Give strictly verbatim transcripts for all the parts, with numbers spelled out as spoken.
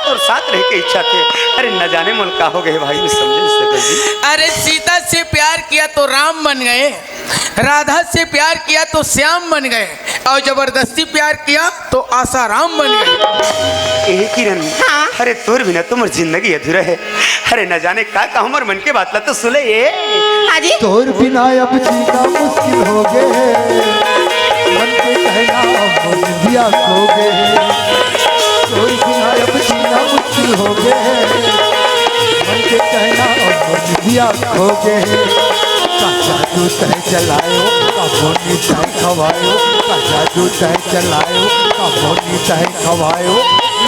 तोर साथ रहे के इच्छा थे। अरे न जाने मोला का हो गए भाई, मैं समझ नहीं सकत जी। अरे सीता से प्यार किया तो राम बन गए, राधा से प्यार किया तो श्याम बन गए, और जबरदस्ती प्यार किया तो आसाराम बन गए। ए किरण, हाँ। अरे तोर बिना तो मोर जिंदगी अधूरा है। अरे न जाने का का हमर मन के बात ला तो सुले ये। हाँ जी। तोर बिना अब जीना मुश्किल हो गए, मन के कहना अब मोर जिया खो गए। तोर बिना अब जीना मुश्किल हो गए, मन के कहना अब मोर जिया खो गए। का जादू तह चलायो, का बोनी तह खवायो, का जादू तह चलायो, का बोनी तह खवायो।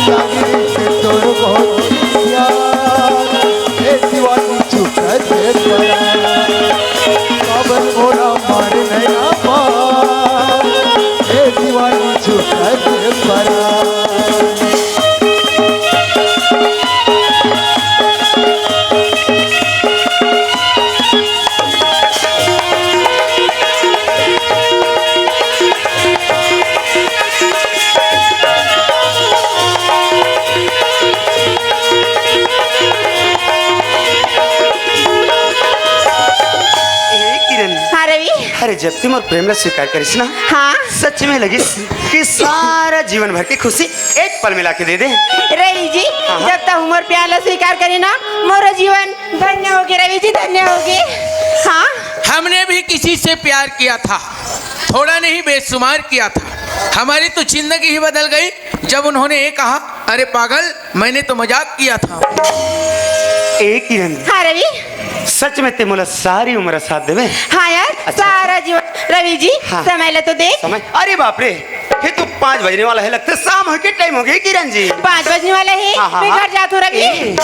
लागी से तोर बहुत यार, ए दीवानी चुप कर दे परा। बाबर मोरा मार नया पार, ए दीवानी चुप कर दे परा। ए किरण, हाँ रवि। अरे जब तू मोर प्रेम ला स्वीकार करिस ना, हाँ। सच में लगिस कि सारा जीवन भर की खुशी एक पल में लाके दे दे। रवि जी, हाँ, हाँ। जब तक मोर प्यार ला स्वीकार करे ना, मोर जीवन धन्य होगे रवि जी, धन्य होगे। हाँ। हमने भी किसी से प्यार किया था, थोड़ा नहीं बेशुमार किया था। हमारी तो जिंदगी ही बदल गई जब उन्होंने ये कहा, "अरे पागल, मैंने तो मजाक किया था।" ए किरण, हाँ रवि। सच में ते मोला सारी उम्र साथ देवे। हाँ यार, अच्छा, सारा जीवन। रवि जी, हाँ। समय ला तो देख। समय? अरे बाप रे, ये तो पाँच बजने वाला है, लगता है शाम हो के टाइम हो गई किरण जी। पाँच बजने वाला है, हाँ, हाँ, मैं हाँ। घर जात हूँ रवि। ए,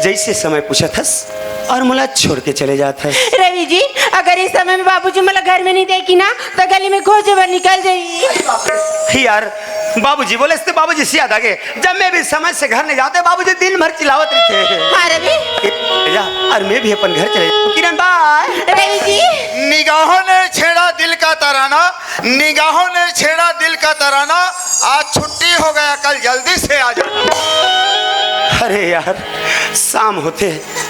जैसे समय पूछा थस और मोला छोड़ के चले जात हस। रवि जी, अगर इस समय में बाबूजी मोला घर में नहीं देखी ना, तो गली में खोजे बर निकल जाई। यार, बाबूजी बोले, इससे बाबूजी से याद आ गए, जब मैं भी समय से घर नहीं जाते, बाबूजी दिन भर चिल्लावत रहिथे। हाँ रवि। ए, जा, और मैं भी अपन घर चले जाऊँ। किरण, बाय। रवि जी। निगाहों ने छेड़ा दिल का तराना, निगाहों ने छेड़ा दिल का तराना, आज छुट्टी हो गया, कल जल्दी से आ जाना। अरे यार, शाम होते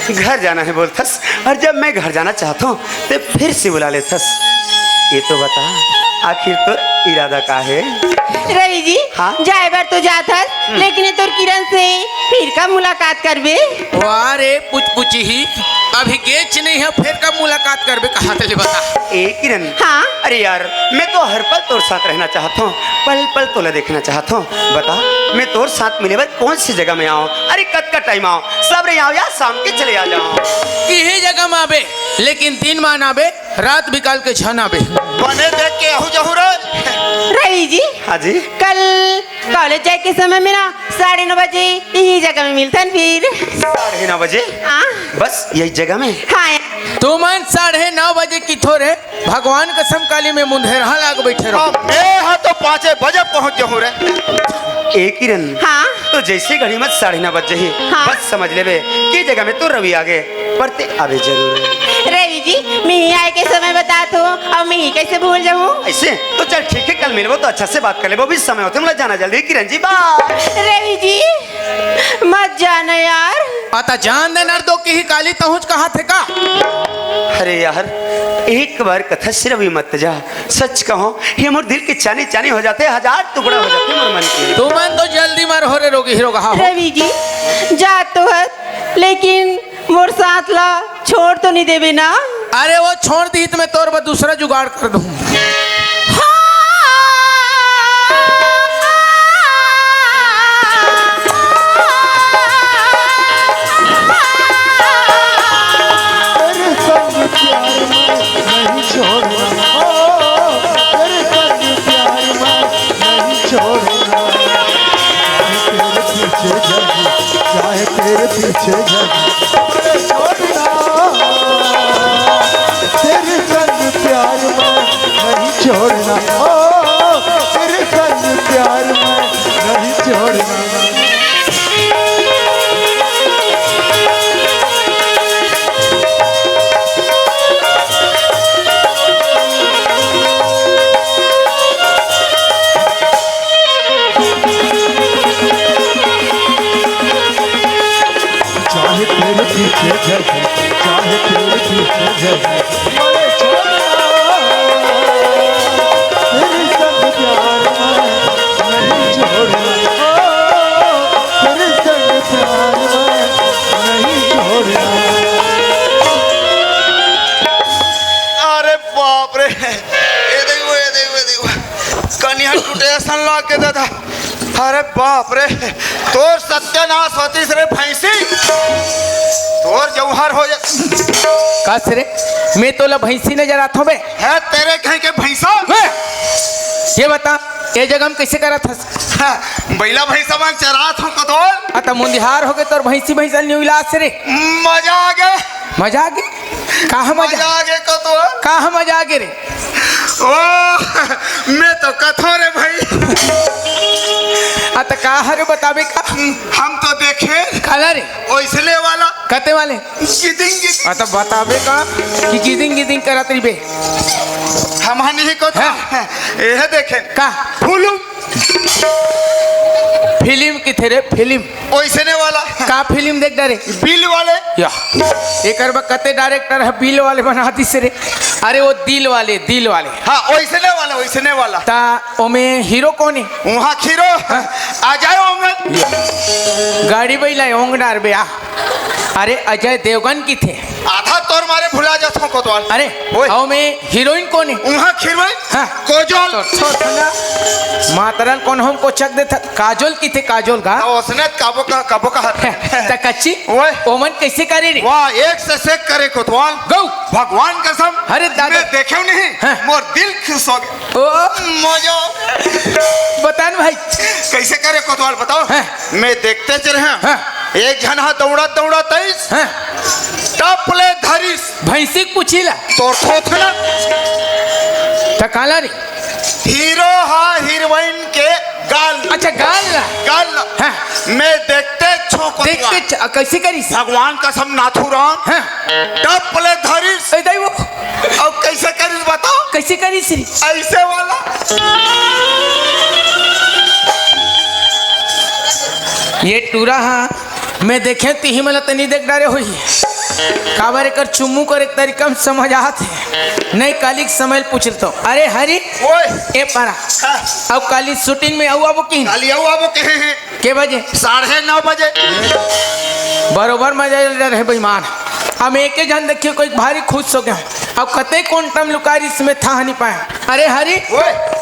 घर जाना है बोलथस, और जब मैं घर जाना चाहता हूँ, ते फिर से बुला लेथस। ये तो बता, आखिर तोर इरादा का है? रवि जी, हाँ? जाए बर तो जाथस, हम्म। लेकिन ये तोर किरण से फिर कब मुलाकात करबे? वाह रे पुचपुची ही, अभी गेच नहीं है, फिर कब मुलाकात करबे, कहा ले बता। ए किरण, हाँ? अरे यार, मैं तो हर पल तोर साथ रहना चाहता हूँ, पल पल तोला देखना चाहता हूँ। बता, मैं तोर साथ मिले बर कौन सी जगह में आऊँ? अरे कतका टाइम आऊँ? सबेरे आऊँ या शाम के चले आ जाऊँ? इही जगह में आबे, लेकिन दिन मान आबे, रात बिकाल के झन आबे। बने देख के आहू जहू रे। रवि जी, हाँ जी। कल कॉलेज जाए के समय में ना साढ़े नौ बजे यही जगह में मिलथन फिर। साढ़े नौ बजे? हाँ। बस यही जगह में? हाँ। तुमन साढ़े नौ बजे किथो रे, भगवान कसम काली में मुंधेरहा लाग बैठे रहो। अब मैं हा तो पाँचे बजे पहुंच जाऊं रे। ए किरण, हाँ? तो जैसे घड़ी में साढ़े नौ बज जाही, हाँ? बस समझ लेबे कि जगह में तो रवि आगे, पर ते आबे जरूर। रवि जी, मैं ही आए के समय बतात हूँ, अब मैं ही कैसे भूल जाऊँ? ऐसे? तो चल ठीक है, कल मिलबो तो अच्छा से बात कर लेबो, अभी समय होते, मुझे जाना जल्दी, किरण जी, बाय। रवि जी, मत जाना यार। पता जान दे नरदो की ही काली तहुच कहा थे का? अरे यार, एक बार कथा से रवि मत जा। सच कहो, ये मोर दिल के चानी चानी हो जाते, हजार टुकड़ा हो जाते मोर मन के। तुमन तो जल्दी मर हो रे रोगी ही रोगहा हो। रवि जी, जा तो हस, लेकिन मोर साथ ला छोड़ तो नहीं देबे ना? अरे वो छोड़ दी तो मैं तोर बर दूसरा जुगाड़ कर दूँ। तेरे संग प्यार में नहीं छोड़ना, ओ, तेरे संग प्यार में नहीं छोड़ना। तेरे पीछे जाऊं, चाहे तेरे पीछे जाऊं, तेरे छोड़ना, तेरे संग प्यार में नहीं छोड़ना, ओ, तेरे संग प्यार में नहीं छोड़ना। पीछे जय, चाहे तेरे पीछे जय। अरे छोड़ना, तेरे संग प्यार मैं नहीं छोड़ना। ओ, तेरे संग प्यार मैं नहीं छोड़ना। अरे बाप रे, ये देखो, ये देखो, ये देखो, कनिहा टूटे असन लाग के दादा। अरे बाप रे, तोर सत्यानाश होतिस रे भैंसी। तोर जौहर हो जा। कस रे, मैं तोला भैंसी नजर आथों बे? है तेरे कहीं के भैंसा। बे, ये बता, ये जगह में कैसे करत हस? हाँ, बैला भैंसा मन चरात हों कतोल। आ, त मुंदिहार हो गे तोर भैंसी भैंसा न्यू इलाज से रे। मजा आ गे। मजा आ गे? कहाँ मजा? मजा आ गे कतोल। कहाँ मजा आ गे रे? ओ, मैं तो कथों रे भाई। आ, त का हरे बताबे का? हम तो देखे। काला रे? ओइसने वाला। कते वाले? गिदिंग गिदिंग। आ, त बताबे का कि गिदिंग गिदिंग करत रहिबे? हम नहीं को तो। हाँ। ये देखे। का? फुलुम। फिल्म किथे रे? फिल्म। ओइसने वाला। का फिल्म देख डारे? बिल वाले। या, एकर बा कते डायरेक्टर ह बिल वाले बना दिस रे। अरे वो दिल वाले, दिल वाले। हाँ, ओइसने वाला, ओइसने वाला। ता ओमे हीरो कोन हे? उहाँ खीरो। हाँ। अजय ओंगन। गाड़ी बैला ओंग डारबे आ। अरे अजय देवगन किथे? आधा तोर मारे भुला जाथों कोतवाल। अरे, ओए। अउ में हीरोइन कोन हे? उहाँ हीरोइन? हाँ। काजोल। तो, तो, तो ना। मातरन कोन हम कोचक देथस? काजोल किथे काजोल गा? तो उसने कबो का, कबो का हाथ। त कच्ची? ओए। ओमन कैसे करे रे? वाह, एक से सेक करे कोतवाल। गौ। भगवान कसम। अरे दादा। मैं देखेंव नहीं, हाँ। मोर दिल खुश हो गे। ओ। मजा। बता न भाई। कैसे करे कोतवाल बताओ? हाँ। मैं देखते चले हैं। हाँ। एक झन हा दौड़त दौड़त आइस। हाँ। टप ले धरिस। भैंसी के पूछी ला। तोर थोथना। त काला रे? हीरो हा हीरोइन के गाल। अच्छा, गाल ला। गाल ला। हाँ। मैं देखते छो कोतवाल। देखते छ-, कैसे करिस? भगवान कसम नाथुराम। हाँ। टप ले धरिस। ए दाई वो। अब कैसे करिस बताओ? कैसे करिस रे? ऐसे वाला। ये टूरा हा, मैं देखे तिही मला तनी देख डारे होही। काबर एकर चुम्मू कर एक तरीका में समझ आत हे। नहीं काली के समय पूछ लेतो। अरे हरी, ओए। ए पारा। हाँ। अब काली शूटिंग में आऊ आबो की? काली आऊ आबो कहे हैं। के बजे? साढ़े नौ बजे। बरोबर मजा ले रहे बेईमान। हम एके झन देखियो कोई भारी खुश हो गया। अब कते कोन टम लुकारी इसमें था नहीं पाया। अरे हरी। ओए।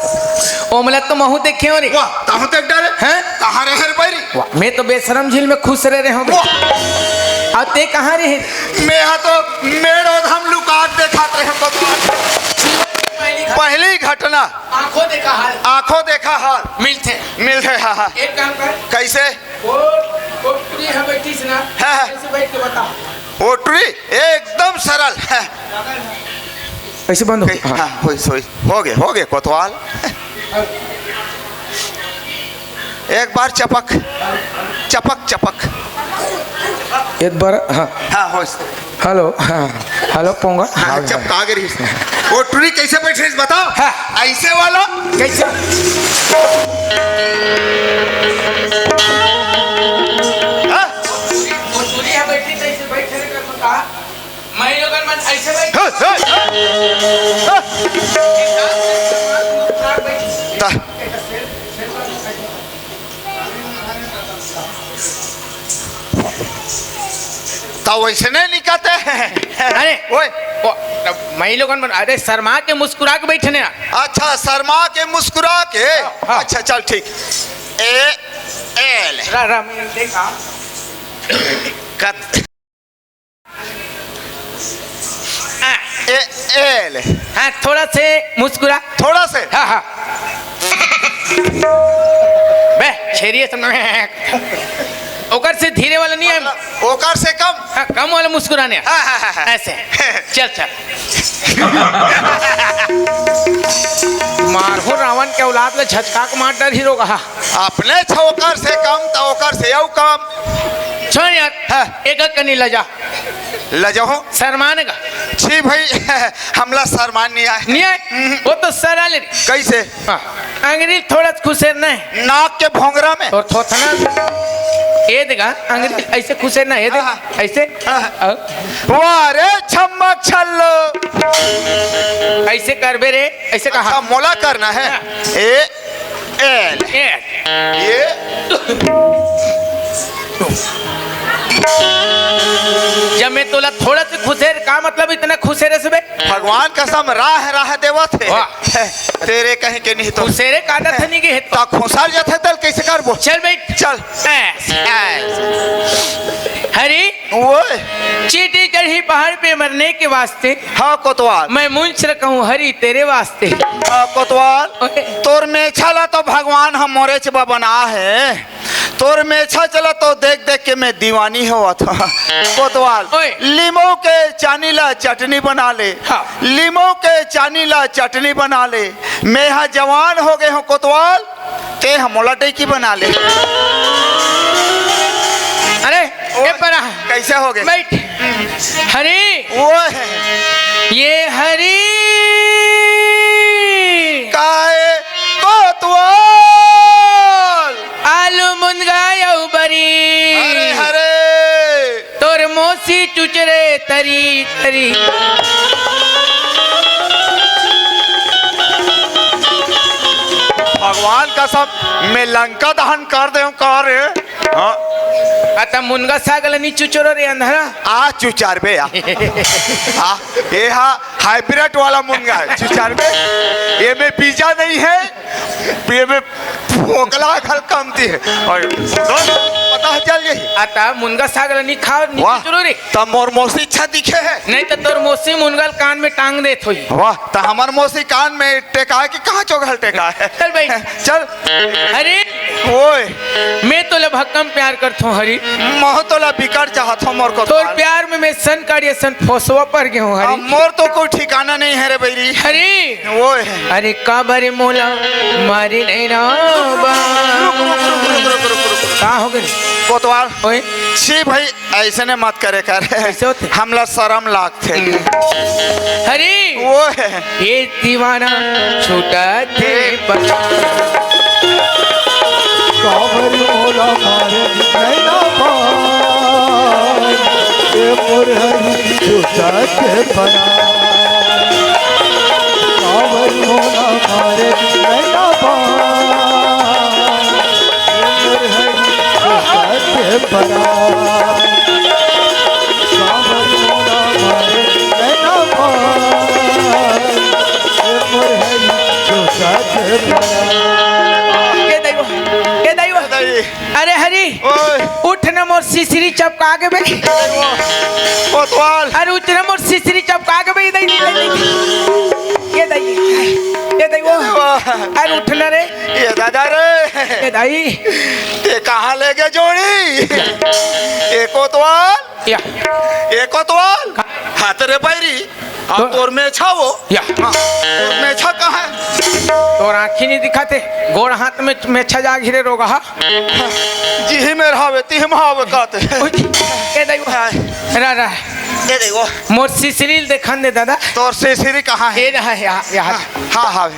ओमला तो महू देखे हो रे। वाह, तहु देख डारे। हैं? कहाँ रहे रे बैरी? वाह, मैं तो बेशरम झील में खुश रह रहे हूँ बे। वाह। अब ते कहाँ रहे? मैं हा तो मेड़ो धाम लुकार देखात रहे भगवान। पहली घटना। आंखों देखा हाल। आंखों देखा हाल। मिलते। मिलते, हाँ, हाँ। एक काम कर। कैसे? वो, वो टुरी है बैठी से ना। हाँ, हाँ। ऐसे बैठ के बता। वो टुरी एकदम सरल है। ऐसे बंद हो। हाँ। हाँ, होइस, होइस। हो गए, हो गए कोतवाल। एक बार चपक, चपक, चपक। एक बार, हाँ। हाँ, होइस। हेलो, हाँ, हेलो, पोंगा। हाँ, हाँ, चपका हाँ। गिरी। वो टुरी कैसे बैठे इस बताओ? हाँ। ऐसे वाला? कैसे? हाँ? वो टुरी यहाँ बैठी तो ऐसे बैठे रहकर तो कहा, मैं लोगन मन ऐसे बैठ हाँ, हाँ, हाँ। ता- त वैसने निकलते हैं। अरे, ओए। ओ, त मई लोगन मन, अरे, शर्मा के मुस्कुरा के बैठने आ। अच्छा, शर्मा के मुस्कुरा के। हाँ, हाँ। अच्छा, चल ठीक। ए, एल। रा, रा, मैं देखा। कत-, ए, एल। हाँ, थोड़ा से मुस्कुरा। थोड़ा से? हाँ, हाँ। बे, छेरिए सब ओकर से धीरे वाला नहीं है। मतलब, ओकर से कम? हाँ, कम वाला मुस्कुराने। हाँ, हाँ, हाँ, हाँ। ऐसे। चल, चल। मारहो रावण के औलाद ला झचका के मार डर हीरो का। अपने छ ओकर से कम, त ओकर से अउ कम। छोड़ यार। हाँ। एक कनी लजा। लजहो? शर्माने का। छी भाई, हमला शर्मान नहीं आए। नहीं आए? हम्म। वो तो सर आले रे। कैसे? हाँ। अंगरी थोड़ा खुसेर नहीं। नाक के भोंगरा में। तोर थोथना। ये देखा, अंगरी ऐसे खुसेर ना, ये देख, हाँ, हाँ। ऐसे। हाँ, हाँ। अब वाह रे छम्मक छल्लो। ऐसे करबे रे, ऐसे कहा। अच्छा, मोला करना है। हाँ। ए, एल। ए। ये। जब मैं तोला थोड़ा से खुसेर, का मतलब इतना खुसेर है सुबह? भगवान कसम, राह, राह देवत हे। वाह। तेरे कहीं के नहीं तो। खुसेरे का आदत है नहीं के है तो। ता खुसर जाथे तल कैसे करबो? चल बैठ। चल। ऐस। ऐस। हरी, ओए। चींटी चढ़ी पहाड़ पे मरने के वास्ते। हाँ, कोतवाल। मैं मुंश रखा हूँ हरी तेरे वास्ते। हाँ, कोतवाल। ओए। तोर मेछा ला तो भगवान हम मोरेच बा बना है। तोर मेछा चला तो देख देख के मैं दीवानी होवत हँव। कोतवाल, ओए। लीमो के चानी ला चटनी बना ले। हाँ। लीमो के चानी ला चटनी बना ले। मैं हा जवान हो गए हँव कोतवाल, ते हा मोला डैकी बना ले। अरे, ओए, ए परा। कैसे हो गए? बैठ। हरी। वो है। ये हरी। काय कोतवाल? आलू मुनगा अउ बरी। हरे, हरे। तोर मोसी चुचरे तरी, तरी। भगवान कसम, मैं लंका दहन कर देहूँ का रे? हाँ। अता मुनगा साग ल नी चुचरो रे अंधरा। आ चुचारबे आ। आ, ये हा हाइब्रिड वाला मुनगा है, चुचारबे। ये में बीजा नहीं है, ये में फोकला खल कमती है। और सुन, पता है चल यही। अता मुनगा साग ल नी खाओ, नी वाह। चुचरो रे। त मोर मौसी अच्छा दिखे है। नहीं तो तोर मौसी मुनगा ल कान में टांग देत होई। वाह, त हमर मौसी कान में टेका है कि कहाँ चोगल टेका है? चल भाई। चल। अरे, ओए। मैं तोला भक्कम प्यार करथों हरी। महूँ तोला बिकट चाहथों मोर कोतवाल। तोर प्यार में मैं सन काढ़ी सन फोसवा पर गए हूँ हरी। अब मोर तो कोई ठिकाना नहीं है रे बैरी। हरी। ओए। अरे काबर मोला मारे नैना बा। रुक, रुक, रुक। का हो गए? कोतवाल। ओए। छी भाई, ऐसे ने मत करे कर। कैसे होथे? हमला शरम लागथे। हरी। वो है। ये दीवाना छूटा थे बता। काबर मोला मारे नैना बा। ये मोर हरी छूटा थे बता। काबर मोला मारे नैना बा। ए दाई वो, ए दाई वो। दाई। अरे हरी, ओए। उठ न मोर सिसरी चपका के बे। कोतवाल। अरे उठ न मोर सिसरी चपका के बे, दाई, दाई, दाई। ये दाई, ये दाई वो। वाह। अरे उठ न रे। ये दादा रे। ये दाई। ते कहाँ ले गए जोड़ी? ये कोतवाल। या। ये कोतवाल। हाथ रे बैरी। अब तो तोर मेछा वो। या। हाँ, तोर मेछा कहाँ है? तोर आँखी नहीं दिखाते, गोड़ हाथ में मेछा जा घिरे रोगा हा। जिही में रहावे, तिही में हावे कहते। उई, ए दाई वो। हाँ। रा, रा। ए दाई वो। मोर सिसरी ल देखन दे दादा। तोर सिसरी कहाँ है? ए रहा है, यहाँ, यहाँ। हाँ, हाँ, हावे।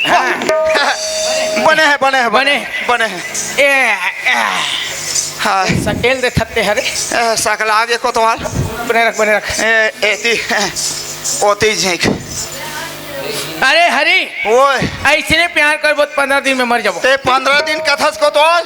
हाँ। बने है, बने है, बने बने। है, बने है। ए, ए। हाँ। सकेल दे थत्ते हरे। ए, सकला आगे कोतवाल। बने रख, बने रख। ए, एती, ओती झींक। अरे हरी, ओए। ऐसने प्यार करबो त पंद्रह दिन में मर जाबो। ते पंद्रह दिन कथस कोतवाल,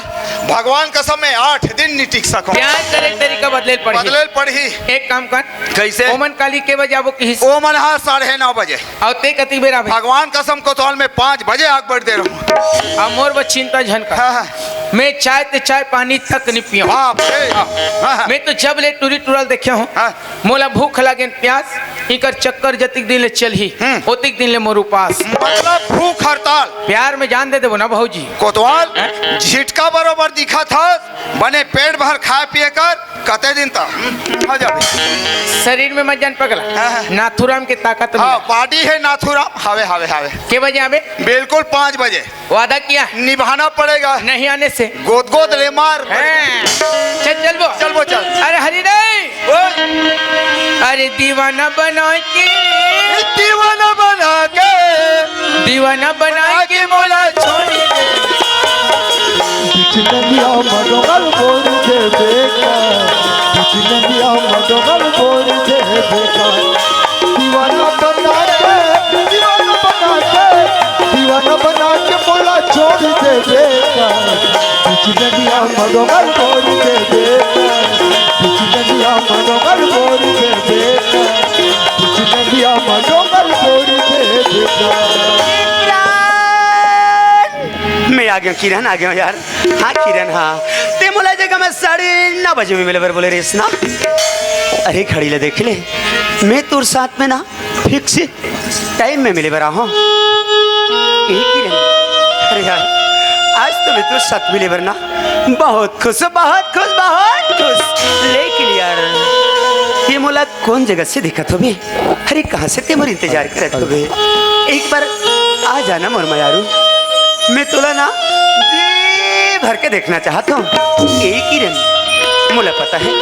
भगवान कसम मैं आठ दिन नी टिक सको। प्यार करे के तरीका बदले ल पड़ही। बदले ल पड़ही। एक काम कर। कैसे? ओमन काली के बजे आबो किहिस? ओमन हा साढ़े नौ बजे। अउ ते कतिक बेरा आबे? भगवान कसम कोतवाल मैं पाँच बजे आग बढ़ दे रहूं। अब मोर बर चिंता झन कर। हाँ, हाँ। मैं चाय ते चाय पानी तक नी पियो। बाप रे। हाँ। हाँ, हाँ। मैं तो जब ले टूरी टूरा ल देखे हूँ। हाँ। मोला भूख लागे न प्यास, इकर चक्कर जतिक दिन ले चलही, हम्म। ओतिक दिन ले मोर उपास। मतलब भूख हड़ताल। प्यार में जान दे देबो ना भौजी। कोतवाल, हैं? झिटका बरोबर दिखत हस, बने पेट भर खाए पिए कर, कते दिन तक, हम्म, हो जाबे। शरीर में मत जान पगला, हाँ, हाँ। नाथुराम के ताकत में। हाँ, body है नाथुराम, हावे, हावे, हावे। के बजे आबे? बिल्कुल पाँच बजे। वादा किया? निभाना पड़ेगा। नहीं आने से। गोद गोद ले मार। हैं। चल, चल वो। चल वो, चल। अरे हरी नहीं। ओए। अरे दीवाना बना के। दीवाना बना के। दीवाना बना के मोला छोड़ दे। बिच नदिया म डोंगर बोर दे बेटा, बिच नदिया म डोंगर बोर दे बेटा। दीवाना बना के, दीवाना बना के, दीवाना बना के मोला छोड़ दे बेटा। बिच नदिया म डोंगर बोर दे बेटा, बिच नदिया म डोंगर बोर दे बेटा, बिच नदिया म डोंगर बोर दे बेटा। मैं आ गया किरण, आ गया यार। हाँ किरण, हाँ, ते मोला जगह में साढ़े नौ बजे में मिले बर बोले रेस ना। अरे घड़ी ला देख ले, मैं तोर साथ में ना फिक्स टाइम में मिले बर आहो। ए किरण, अरे यार, आज तो मैं तोर साथ मिले बर ना बहुत खुश हूँ, बहुत खुश, बहुत खुश। लेकिन यार, ये मोला कौन जगह से दिखत होबे? अरे कहाँ से ते मोर इंतजार करत होबे? एक बार आ जाना मोर मयारू, मैं तोला ना जी भर के देखना चाहत हूँ। ए किरण, मोला पता है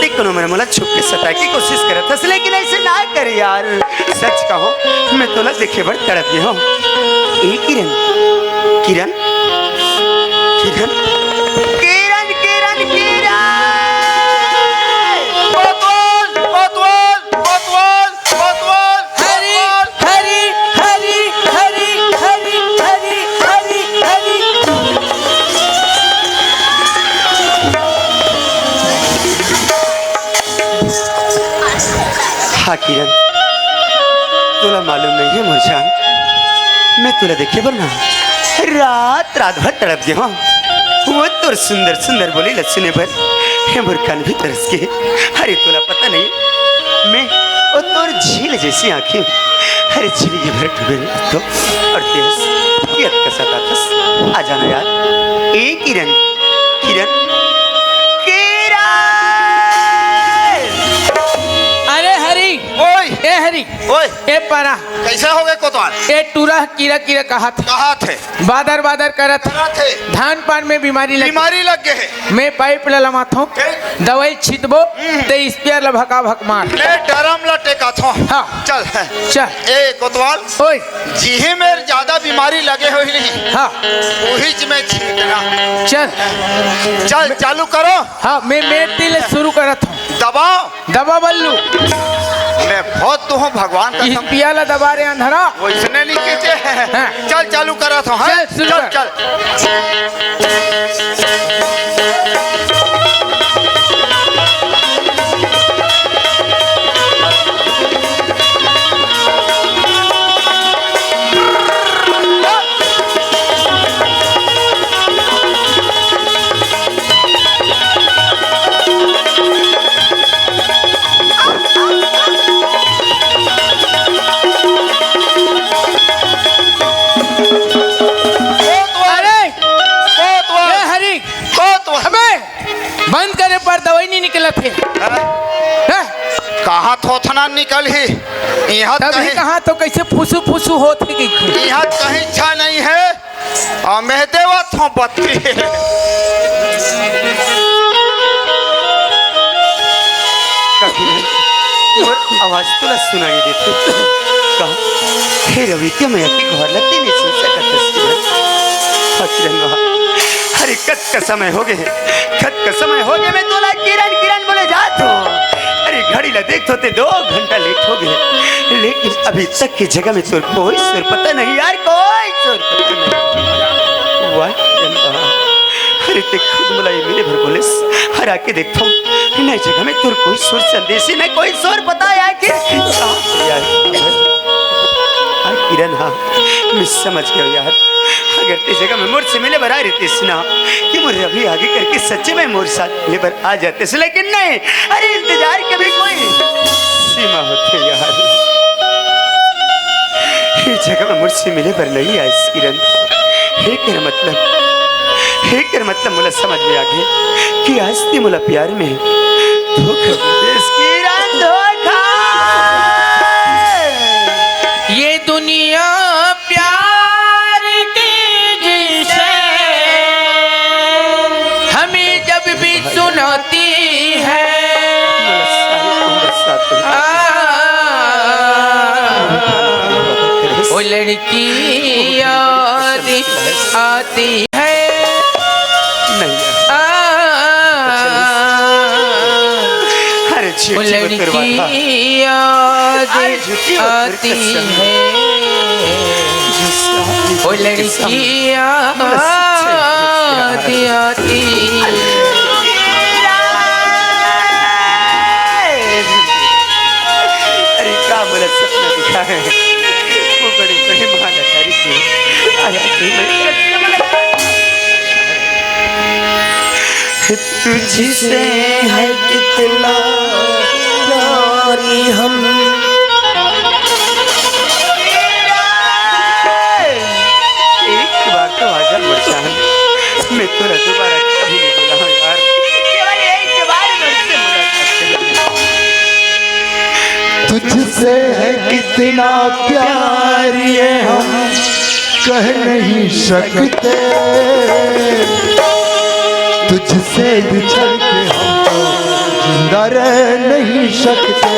ते कोनो मेर मोला छुप के सताए के कोशिश करत हस, लेकिन ऐसे ना कर यार। सच कहो, मैं तोला देखे बर तड़प गे हूँ। ए किरण, किरण, किरण, किरण, किरण, किरण। कोतवाल, कोतवाल, कोतवाल, कोतवाल, हरी, कोतवाल। हरी, हरी, हरी, हरी, हरी, हरी, हरी। हाँ किरण, तोला मालूम नहीं है मोर जान, मैं तोला देखे बर ना रात रात भर तड़प गे हूँ। वो तोर सुंदर सुंदर बोली ला सुने बर हे मोर कान भी तरस गे। अरे तोला पता नहीं, मैं वो तोर झील जैसी आँखें, अरे झील के भर डूबे तो। और तेज ये अटका सताथस, आ जाना यार। ए किरण, किरण, किरण। अरे हरी, ओए। ए हरी, ओए। ए परा। कैसे हो गए कोतवाल? ए टूरा कीरा कीरा कहाथे। कहाथे। बादर बादर करत। करत हे। धान पान में बीमारी लगे। बीमारी लग गए हे। मैं पाइप ला लमाथों। फिर? दवाई छिटबो, हम्म। ते स्पेयर ला भका भक मार। मैं डरम ला टेकाथों। हाँ। चल। चल। ए कोतवाल। ओए। जिही मेर ज्यादा बीमारी लगे होही नहीं। हाँ। उहीच में छींटना। चल। चल, चालू करो। हाँ, मैं मेर तिल शुरू करत हूँ। दबाओ। दबा बल्लू। मैं बहुत तो हूँ भगवान का इस सम- पिया ला दबा रे अंधरा। वैसने नहीं कहते हैं। हाँ। चल चालू करा था, हाँ? चल, शुरू चल, कर। चल। अरे! कोतवाल! ए हरी! कोतवाल! अबे! बंद करे पर दवाई नहीं निकलत हे। हैं? हैं? कहाँ थोथना निकल ही? यहाँ तब ही कहीं कहाँ तो कैसे फुसू फुसू होत ही गई। यहाँ कहीं छा नहीं है। आ, मैं देवा थो बत्ती। कभी मोर आवाज तोला सुनाई देथे। कहा, हे रवि, क्या मैं अति घोर लगती नहीं सुन सकत हस किरण? हाँ, किरण बा। अरे, कत का समय हो गए, कत का समय हो गए, मैं तोला किरण, किरण बोले जात हूँ। अरे, घड़ी ला देख तो ते दो घंटा लेट हो गए, लेकिन अभी तक की जगह में तोर कोई सुर पता नहीं यार, कोई सुर पता नहीं। वाह, किरण बा। अरे, ते खुद मोला ये मिले भर बोलेस, हर आके देखथो, नई जगह में तोर कोई सुर संदेश ही नहीं, कोई सुर पता है कि कहाँ पे यार? हाँ, किरण, हाँ, मैं समझ गया यार। अगर ते जगह में मोर से मिले बर आए रहितेस ना, कि मोर रवि आगे करके सच्चे में मोर साथ मिले बर आ जातेस, लेकिन नहीं। अरे, इंतजार के भी कोई सीमा होथे यार। ये जगह में मोर से मिले बर नहीं आइस किरण। हे कर मतलब, हे कर मतलब मोला समझ में आ गे कि आज ते मोला प्यार में धोखा दे देस किरण, धोखा। ये दुनिया प्यार की जिसे हमें जब भी सुनाती है। मोला सारी उम्र साथ आ, वो लड़की की याद आती है। नहीं। आ, अरे, वो लड़की याद आती है। वो लड़की याद आती। अरे, का बोला, सपना दिखा है। वो बड़ी, बड़ी महान है, अरे, अरे, तुझसे है कितना प्यारी हम। एक बार तो आजा मुरझान, मैं तेरा दोबारा कभी नहीं भूला हूँ यार। केवल एक बार मुझसे मुलाकात कर। तुझसे है कितना प्यार ये हम कह नहीं सकते, तुझसे बिछड़ के हम तो जिंदा रह नहीं सकते।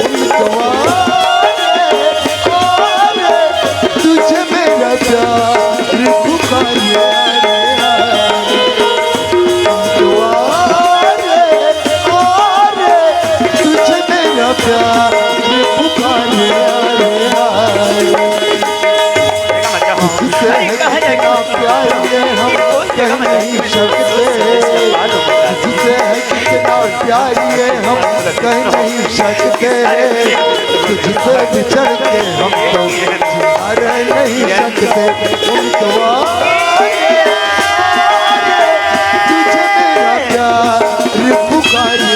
उनको तुझे मेरा प्यार पुकारे, तुझे मेरा प्यार पुकारे। तुझसे है कितना प्यार ये हम कह नहीं सकते, तुझसे है कितना प्यार ये हम कह नहीं सकते, तुझसे बिछड़ के हम तो जिंदा रह नहीं सकते। उनके वारे, तुझे मेरा प्यार पुकारे।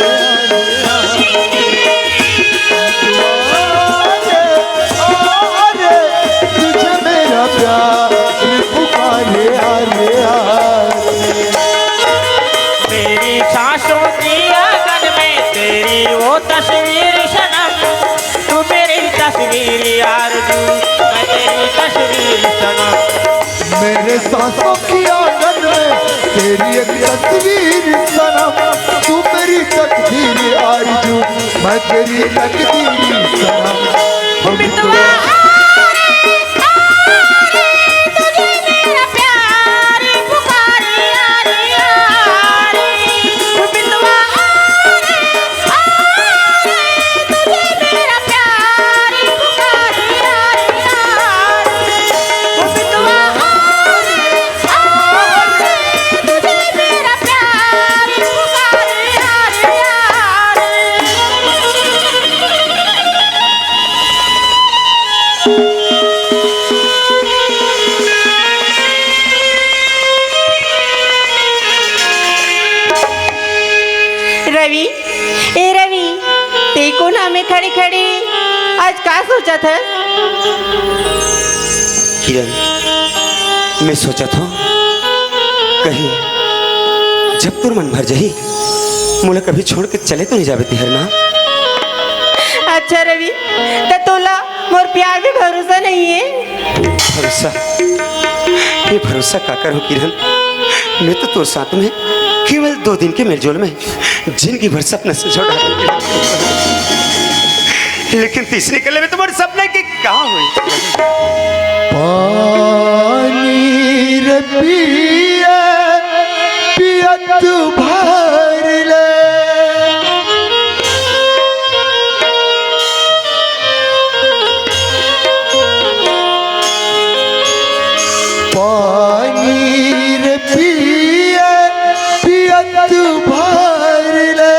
तुझे मेरा प्यार पुकारे, आ रे, आ रे। मेरी सांसों की आंगन में तेरी वो तस्वीर सनम, तू मेरी तस्वीर आरज़ू, मैं तेरी तस्वीर सनम। मेरे सांसों की आंगन में तेरी एक तस्वीर सनम, तू मेरी तकदीर आरज़ू, मैं तेरी तकदीर सनम। रवि, ए रवि, ते कोना में खड़े-खड़े आज का सोचत हस? किरण, मैं सोचत हंव, कहीं जब तोर मन भर जाही, मोला कभी छोड़ के चले तो नहीं जाबे तिहर ना? अच्छा रवि, त तोला मोर प्यार में भरोसा नहीं है? भरोसा? ये भरोसा का करहूं किरण? मैं तो तोर साथ में केवल दो दिन के मेलजोल में जिंदगी भर सपना संजो डारे। लेकिन तीसरी कले में तुम्हारे सपने की का होई? पानी रे पिया, पिया तू भर ले। पानी रे पिया, पिया तू भर ले,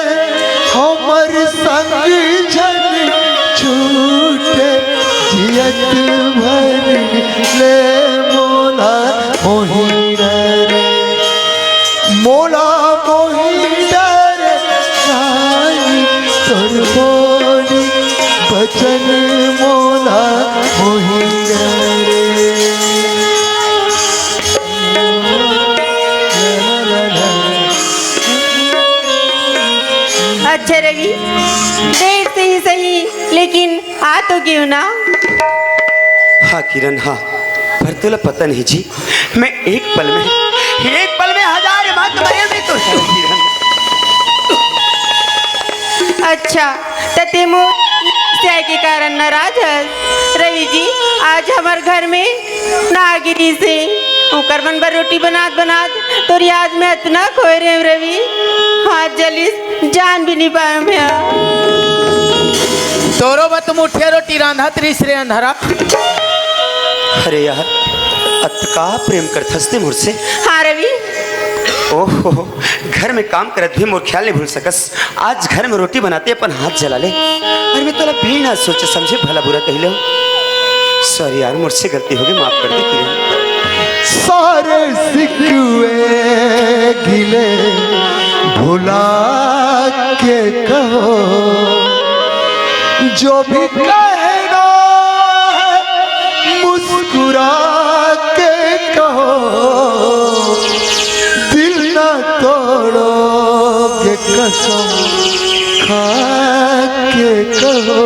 हमर संग झन छूटे, जियत भर ले मोला मोहिंदर, मोला मोहिंदर, रानी तोर बोली बचन मोला मोहिंदर। अच्छा रवि, देर से ही सही, लेकिन आ तो गयो ना। हाँ किरण, हाँ, पर तोला पता नहीं जी, मैं एक पल में, एक पल में हजार मत मरे में तो है किरण। अच्छा, त ते मोर से आए के कारण नाराज हस? रवि जी, आज हमर घर में ना गिरी से, ओकर मन बर रोटी बनात बनात तोर याद में अतना खोए रहे रवि, हाथ जलिस, जान भी नहीं पाए मैं। तोरो बत मुठिया रोटी रांधत रिस रे अंधरा। अरे यार, अतका प्रेम करथस ते मोर से। हाँ रवि। ओहो, घर में काम करत भी मोर ख्याल नहीं भूल सकस। आज घर में रोटी बनाते अपन हाथ जला ले। अरे मैं तोला बिना सोचे समझे भला बुरा कह ले। सॉरी यार, मोर से गलती हो गई, माफ कर दे किरण। सारे सिकवे गिले भुला के कहो, जो भी कहना है मुस्कुरा के कहो, दिल ना तोड़ोगे कसम खा के कहो।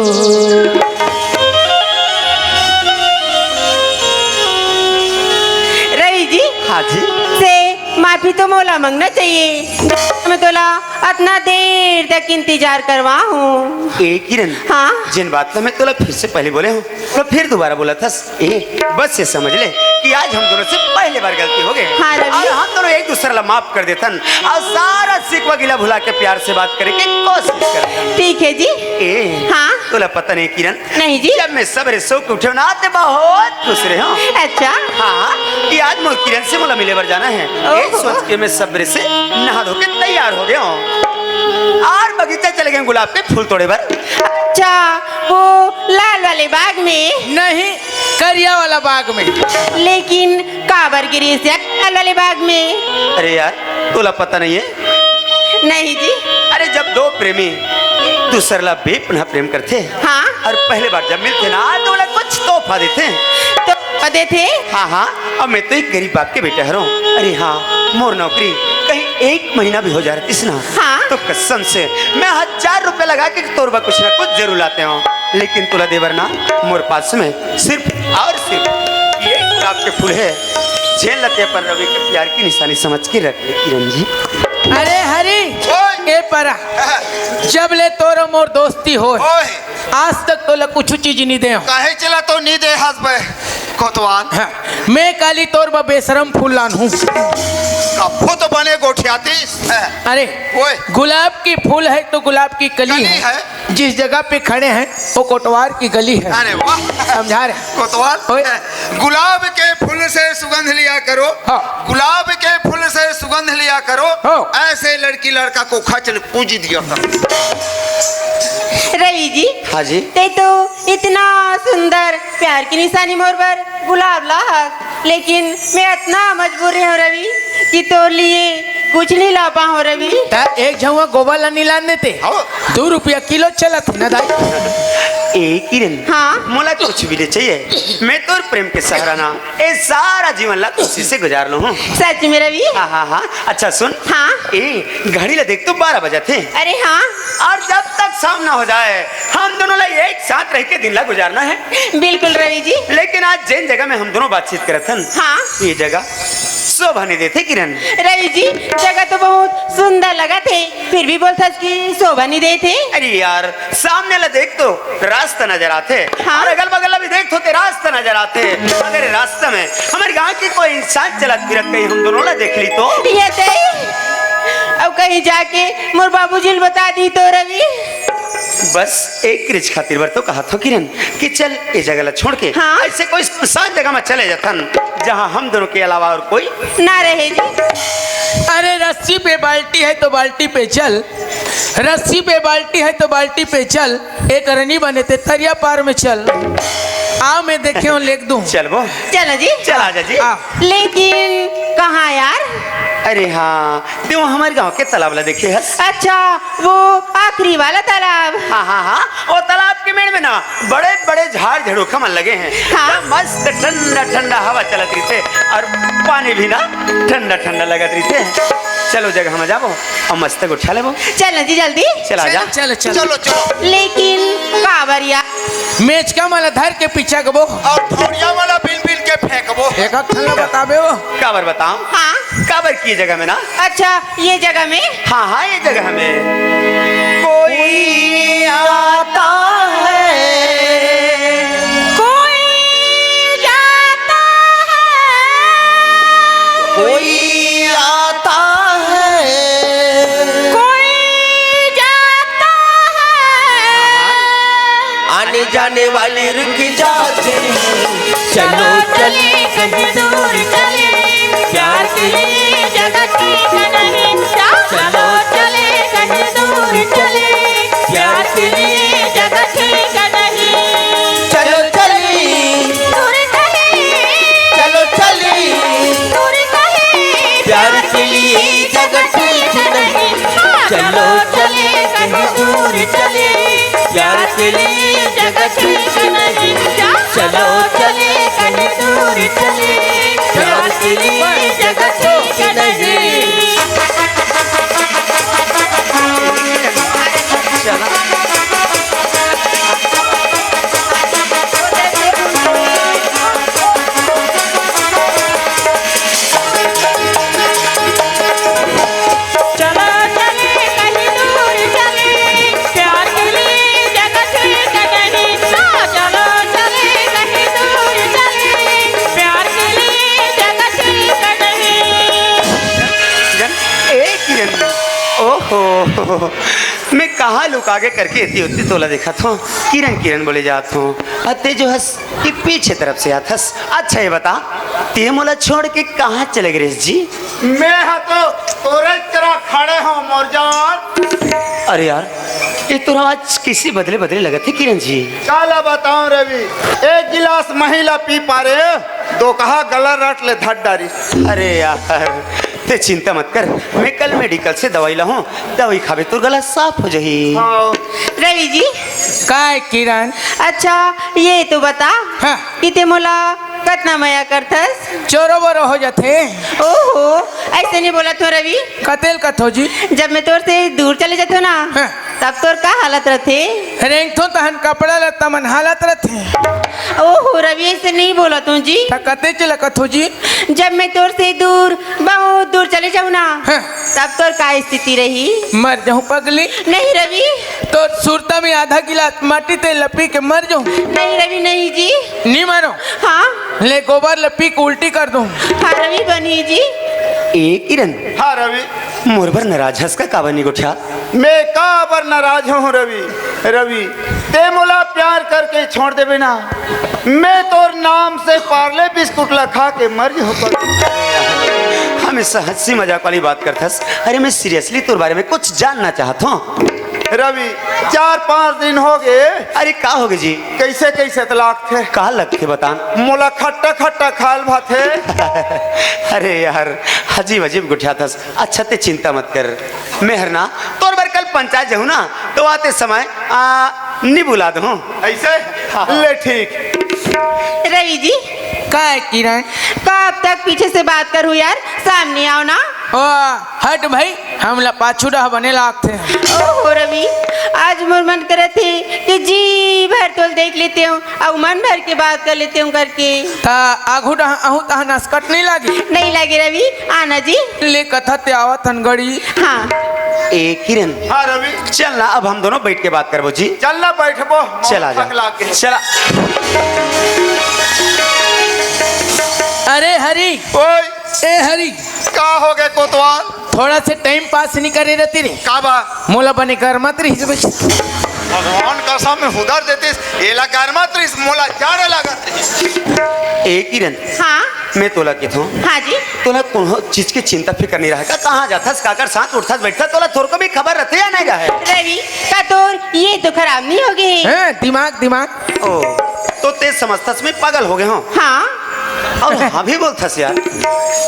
रवि जी, हाँ जी। से माफी तो मोला मांगना चाहिए, मैं तोला अतना देर तक इंतजार करवा हूँ। ए किरण, हाँ? जिन बात ला मैं तोला फिर से पहले बोले हूँ, तो फिर दोबारा बोला था। ए, बस ये समझ ले कि आज हम दोनों से पहली बार गलती हो गए। हाँ, रवि। और हम दोनों एक दूसरे ला माफ कर देथन और सारा शिकवा गिला भुला के प्यार से बात करे के कोशिश करथन। ठीक है जी। ए, हाँ। तोला पता नहीं किरण, नहीं जी। जब मैं सबेरे सो के उठे ना, ते बहुत खुश रहे हूँ। अच्छा। हाँ, कि आज मोर किरण से मोला मिले बर जाना है। ये ओहो। सोच के मैं सबेरे से नहा धो के तैयार हो गया हूँ और बगीचा चले गए गुलाब के फूल तोड़े बर। अच्छा, वो लाल वाले बाग में? नहीं, करिया वाला बाग में। लेकिन काबर गिरी से लाल वाले बाग में? अरे यार, तोला पता नहीं है? नहीं जी। अरे, जब दो प्रेमी दूसर ला बेपनाह प्रेम करते, हाँ। और पहले बार जब मिलते ना, तो ओला कुछ तोहफा देते। तोहफा देते? हाँ, हाँ। अब मैं तो एक गरीब बाप के बेटा हरों। अरे हाँ, मोर नौकरी कहीं एक महीना भी हो जा रहिस ना, हाँ। तो कसम से मैं हजार रुपया लगा के तोर बर कुछ ना कुछ जरूर लाते हूँ, लेकिन तोला देबर ना, मोर पास में सिर्फ और सिर्फ ये गुलाब के फूल है। जेन ला ते अपन रवि के प्यार की निशानी समझ के रख ले किरण जी। अरे हरी, ओए। ए परा, जब ले तोर मोर दोस्ती होय, ओए। आज तक तोला कुछ चीज नहीं दे। काहे चला तो नहीं दे हस बे, कोतवाल? हाँ, मैं काली तोर बर बेशरम फूल लान हूँ। कफो तो बने गोठियाती। अरे, ओए। गुलाब की फूल है तो गुलाब की कली कली है। है। जिस जगह पे खड़े हैं, वो कोटवार की गली है। अरे वाह। समझा रहे? कोतवाल, ओए। गुलाब के फूल से सुगंध लिया करो। हाँ। गुलाब के फूल से सुगंध लिया करो। हाँ। ऐसे लड़की लड़का को खचल पूज दिया करो। रवि जी, हाँ जी। ते तो इतना सुंदर प्यार की निशानी मोर बर गुलाब ला हक, लेकिन मैं इतना मजबूर रहे हूँ रवि कि तोर लिए कुछ नहीं ला पाऊँ रवि। त एक झउआ गोबर ला नहीं लान देते। हाँ। दो रुपया किलो चलत है ना दाई। ए किरण, हाँ? मोला कुछ भी नहीं चाहिए, मैं तोर प्रेम के सहारा ना, ए सारा जीवन ला खुशी से गुजार लूँ हूँ। सच में रवि? हाँ, हाँ, हाँ। अच्छा सुन। हाँ? ए, घड़ी ला देख तो बारह बजत हे। अरे हाँ। और जब तक शाम ना हो जाए, हम दोनों ला एक साथ रह के दिन ला गुजारना है। बिल्कुल रवि जी। लेकिन आज जेन जगह में हम दोनों बातचीत करत हन, हाँ। ये जगह शोभा नहीं देते किरण। रवि जी, जगह तो बहुत सुंदर लगत हे, फिर भी बोलथस कि शोभा नहीं देते। अरे यार, सामने ला देख तो रास्ता नजर आथे, हाँ। और अगल बगल ला भी देख तो ते रास्ता नजर आथे। अगर रास्ता में हमारे गांव की कोई इंसान चलत फिरत कहीं हम दोनों ला देख ली तो? ये दे, अब कहीं जाके मोर बाबूजी ल बता दी तो रवि। बस एक रिच खातिर बर तो कहा थो किरण कि चल ए जगह ला छोड़ के, हाँ। ऐसे कोई सुनसान जगह में चले जाथन जहाँ हम दोनों के अलावा और कोई ना रहे जी। अरे रस्सी पे बाल्टी है तो बाल्टी पे चल, रस्सी पे बाल्टी है तो बाल्टी पे चल, एक रनी बने ते तरिया पार में चल। आ मैं देखे हूँ लेख दूँ। चलबो। चलो जी। चल आजा जी। आ। लेकिन कहाँ यार? अरे हाँ, ते वो हमारे गांव के तालाब ला देखे हस? अच्छा, वो आखिरी वाला तालाब। हाँ, हाँ, हाँ, वो तालाब के मेड़ में ना बड़े बड़े झाड़ झड़ोखा मन लगे हैं। हाँ। ना मस्त ठंडा ठंडा हवा चलत रहिथे और पानी भी ना ठंडा ठंडा लगत रहिथे। चलो जगह में जाबो और मस्त गोठिया लेबो। चल ना जी जल्दी। चल आजा। चलो, चलो। चलो, चलो। लेकिन काबर यार? मेचका मन ला धर के पिचकबो। और धौड़िया मन ला बिन बिन के फेंकबो। एक आध ठन ला बताबे वो। काबर बताओ? हाँ। काबर की जगह में ना? अच्छा, ये जगह में? हाँ, हाँ, ये जगह में। कोई आता है। कोई जाता जाने वाली रुक जाते हैं। चलो चले कहीं दूर चले, प्यार के लिए जगह ठीक नहीं। चलो चले कहीं दूर चले, प्यार के लिए जगह ठीक नहीं। चलो चली, दूर चले, चलो चली, दूर चले, प्यार के लिए जगह ठीक नहीं। चलो चले कहीं दूर चले, प्यार के लिए जगह ठीक नहीं। चलो चले कहीं दूर चले, प्यार के लिए जगह ठीक नहीं। चलो चले कहीं दूर चले, प्यार के लिए जगह ठीक नहीं। हाँ, चलो चले कहीं दूर चले, प्यार के लिए जगह ठीक नहीं। किरण, ए किरण, ओहो, मैं कहाँ लुका के करके एती ओती तोला देखत हूँ, किरण किरण बोले जात हूँ। अते जो हस कि पीछे तरफ से आथस। अच्छा, ये बता, ते मोला छोड़ के कहाँ चले गए जी? मैं हा तो तोरे करा खड़े हूँ मोर जान। अरे यार, ये तोर आवाज किसी बदले बदले लगत हे किरण जी। काला बताऊं रवि, एक गिलास महिला पी पारे, दो कहा गला रट ले धर डारी। अरे यार, ते चिंता मत कर, मैं कल मेडिकल से दवाई लाहूं, दवाई खाबे तोर गला साफ हो जाही। हाँ। रवि जी। काय किरण? अच्छा, ये तो बता हाँ। कि ते मोला कतना मया करथस? चोरो बोरो हो जाथे। ओहो, ऐसे नहीं बोला तो रवि। कतेल कथो जी? जब मैं तोर से दूर चले जाथो ना, हाँ। तब तोर का हालत रथे? रेंगथो तहन कपड़ा लत्ता मन हालत रथे। ओहो रवि, ऐसे नहीं बोला तू जी। त कते चला कथो जी? जब मैं तोर से दूर, बहुत दूर चले जाऊँ ना, हाँ। तब तोर का स्थिति रही? मर जाऊँ पगली। नहीं रवि। तोर सुरता में आधा गिलास माटी ते लपी के मर जाऊँ। नहीं रवि, नहीं जी। नहीं मरो। हाँ। ले गोबर लपी के उल्टी कर दूँ। हाँ रवि, बनी जी। ए किरण। हाँ रवि। मोर बर नाराज हस का, काबर नी गोठियात? मैं काबर नाराज हूँ रवि? रवि, ते मोला प्यार करके छोड़ देबे ना, मैं तोर नाम से पार्ले बिस्कुट ला खा के मर जाहूँ। हमेशा हंसी मजाक वाली बात करथस। अरे, मैं सीरियसली तोर बारे में कुछ जानना चाहत हूँ। रवि, चार पाँच दिन हो गए। अरे, का हो गए जी? कैसे कैसे त लागथे? का लगथे बतान? मोला खट्टा खट्टा खाल भाथे। अरे यार, अजीब अजीब गोठियाथस। अच्छा, ते चिंता मत कर, मैं हर ना तोर बर कल पंचायत जाहूँ ना, तो आते समय आ, नी बुला दूँ। ऐसे? हाँ। ले ठीक। रवि जी। का है किरण? कब तक पीछे से बात करूँ यार, सामने आओ ना। ओ, हट भाई, हमला पाछू डहा बने लागथे। ओहो रवि, आज मोर मन करत हे कि जी भर तोल देख लेते हूँ। अउ मन भर के बात कर लेते हूँ करके। त आघू डहा अहूँ तहा नसकट नहीं लागे? नहीं लागे रवि, आना जी। ले कथा ते आवत हन गड़ी। हाँ। ए किरण। हाँ रवि। चल ना, अब हम दोनों बैठ के बात करबो जी। चल ना बैठबो, चल आ जा। थक लाग गे। चला। अरे हरी। ओए। ए हरी। का हो गए कोतवाल? थोड़ा से टाइम पास नहीं करे रहती रे। का बा? मोला बने गरमत रहिस बे। भगवान कसम में हुदर देतिस, एला गरमत रहिस, मोला जाड़े लागत रहिस। ए किरण, हाँ? मैं तोला कथों, हाँ जी। तोला कोनो चीज के चिंता फिकर नहीं रहे का? कहाँ जाथस, काकर साथ उठथस बैठथस, तोला थोरको भी खबर रहथे या नहीं रहे? रवि, का तोर ये तो खराब नहीं हो गए? हैं, दिमाग, दिमाग। ओ, तो तेज समझथस मैं पागल हो गए हूँ। हाँ। अउ हाँ भी बोलथस यार।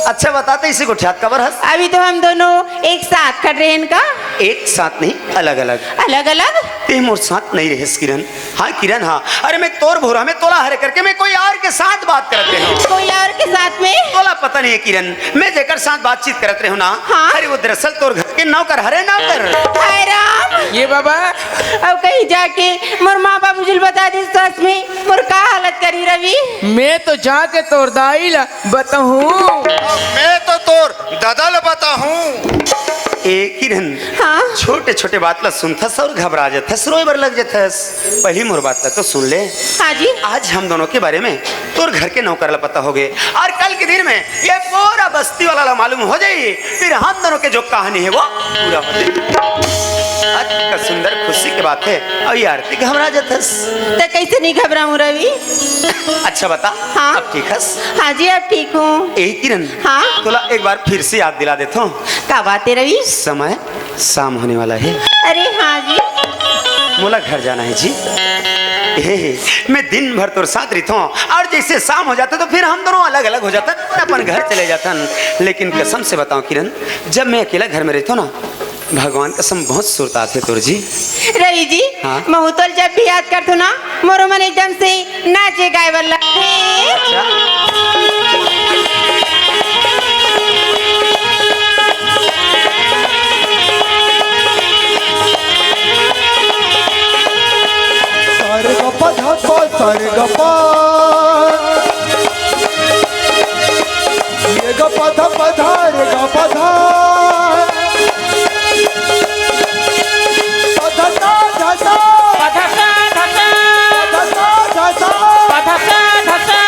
अच्छा बता, ते इसे गोठियात काबर हस? अभी तो हम दोनों एक साथ खड़े रहेन का। एक साथ नहीं, अलग अलग। अलग अलग? ते मोर साथ नहीं रहेस किरण। हाँ किरण, हाँ। अरे मैं तोर भोरा में तोला हरे करके मैं कोई और के साथ बात करत रहेंव। कोई और के साथ में? तोला पता नहीं है किरण, मैं जेकर साथ बातचीत करत रहेंव ना, हाँ? अरे वो दरअसल तोर घर के नौकर हरे, नौकर। हाय राम। ये बाबा। अब कहीं जाके मोर माँ बाबूजी ल बता दिस सच में मोर का हालत करी रवि। मैं तो जाके तोर दाई ला बताहूँ। मैं तो तोर ददा ल बताहूँ। ए किरण, हाँ? छोटे छोटे बात ला सुनथस अउ घबरा जथस, रोए बर लग जथस। पहली मोर बात ला तो सुन ले। हाँ जी। आज हम दोनों के बारे में तोर घर के नौकर ला पता हो गए, अउ कल के दिन में ये पूरा बस्ती वाला ला मालूम हो जाही, फिर हम दोनों के जो कहानी है वो पूरा हो जाही। अत कस सुंदर खुशी के बात हे। अउ यार, ते घबरा जाथस। त कइसे नहीं घबराहूं रवि? अच्छा बता, हाँ। अब ठीक हस? हाँ जी, अब ठीक हूँ। ए किरण, हाँ? तोला एक बार फिर से याद दिला देथों। का बात हे रवि? समय शाम होने वाला हे। अरे हाँ जी। मोला घर जाना हे जी। हे, हे, मैं दिन भर तोर साथ रहिथों अउ जइसे शाम हो जाथे त फिर हम दोनों अलग-अलग हो जाथन, अपन घर चले जाथन। लेकिन कसम से बतावं किरण, जब मैं अकेला घर में रहिथों ना, भगवान कसम बहुत सुरता आथे तोर जी। रवि जी, हाँ? महूं तोला जब भी याद करथों ना, मोरो मन एकदम से नाचे गाए बर लगथे। अच्छा। सारे गप्पा धप्पा, सारे गप्पा। ये ग पध पधार ग पधार। पध सा ध सा। पध सा ध सा। पध सा ध सा। पध सा ध सा।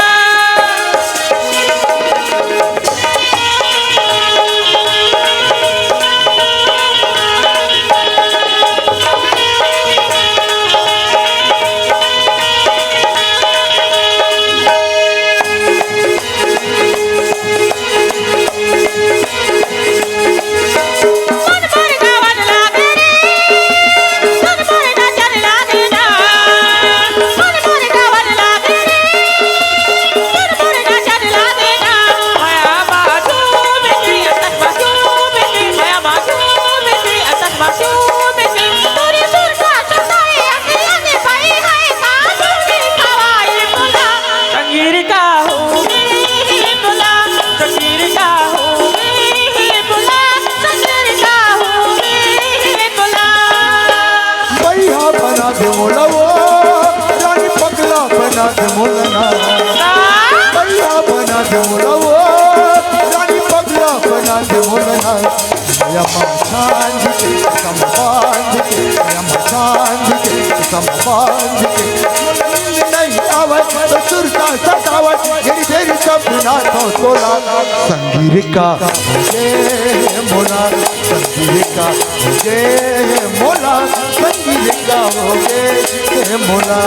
भैया बना दे मोला वो, रानी पगला बना दे मोला ना। भैया बना दे मोला वो, रानी पगला बना दे मोला ना। या माँ सांझ के कसम बांध के, या माँ सांझ के कसम बांध के। नींद नहीं आवे तो सुरता सतावे, तेरी तेरी सपना तो तोला। संगीत का मुझे मोला, संगीत का मुझे मोला, संगीत का मुझे मोला।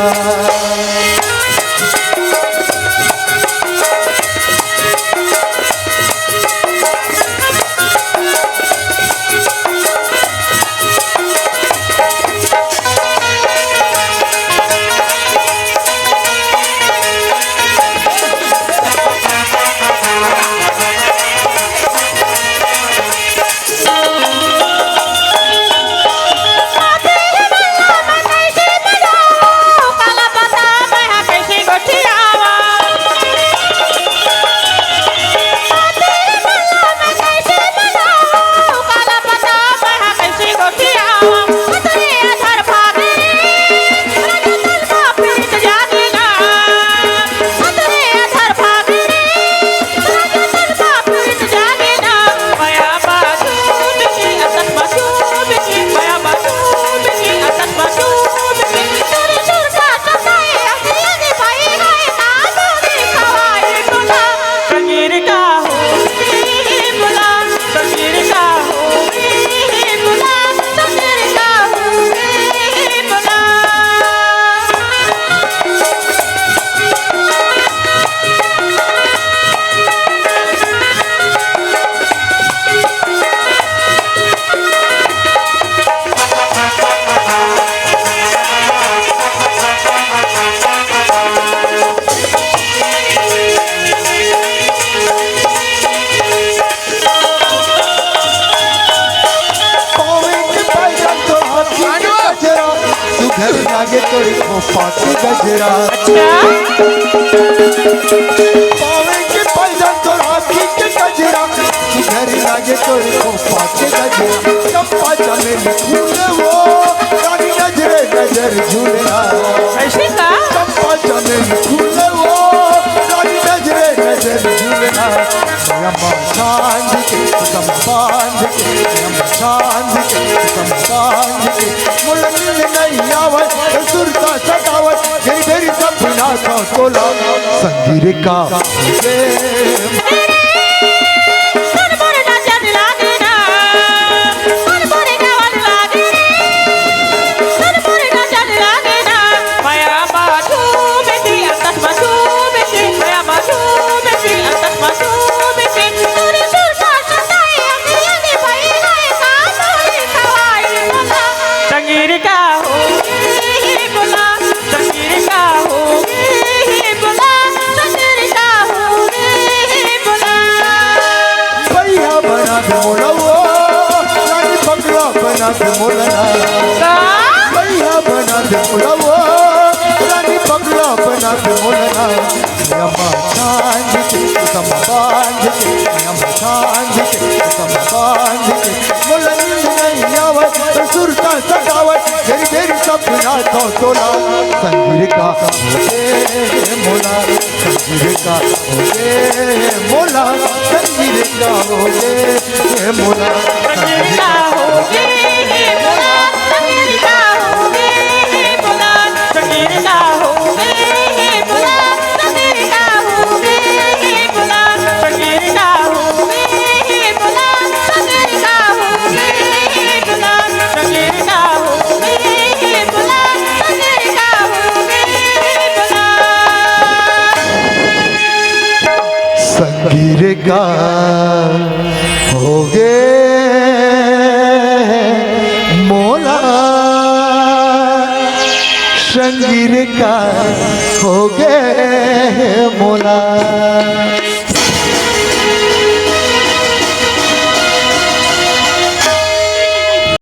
पावे के पायदान तोर आँखी के गजरा, सुघर लागे तोर खोपा के गजरा। अच्छा। पावे के पायदान तोर आँखी के गजरा, सुघर लागे तोर खोपा के गजरा। चंपा चमेली फूल वो, रानी नजरे नजर झूलना। ऐसे का? चंपा चमेली फूल वो, रानी नजरे नजर झूलना। या माँ सांझ के कसम बांध के, या माँ सांझ के कसम बांध के, मोला नींद नहीं आवत, सुरता सतावत, घेरी घेरी सपना का तोला। संगीत का मुझे। तन मोर नजर लागे ना, तन मोर नजर लागे रे। मोला ना, अम्मा सांझ के कसम बांध के, अम्मा सांझ के कसम बांध के, मोला नींद नहीं आवत, सुरता सतावत, तेरी तेरी सपना तो तोला। संगीर का होगे मोला, संगीर का होगे मोला, संगीर का होगे मोला, संगीर का होगे मोला, संगीर का होगे मोला, संगीर का होगे मोला, संगीर का होगे मोला, संगीर का होगे मोला, संगीर का होगे मोला, संगीर का होगे मोला, संगीर का होगे मोला। संगीर का होगे मोला, संगीर का होगे मोला।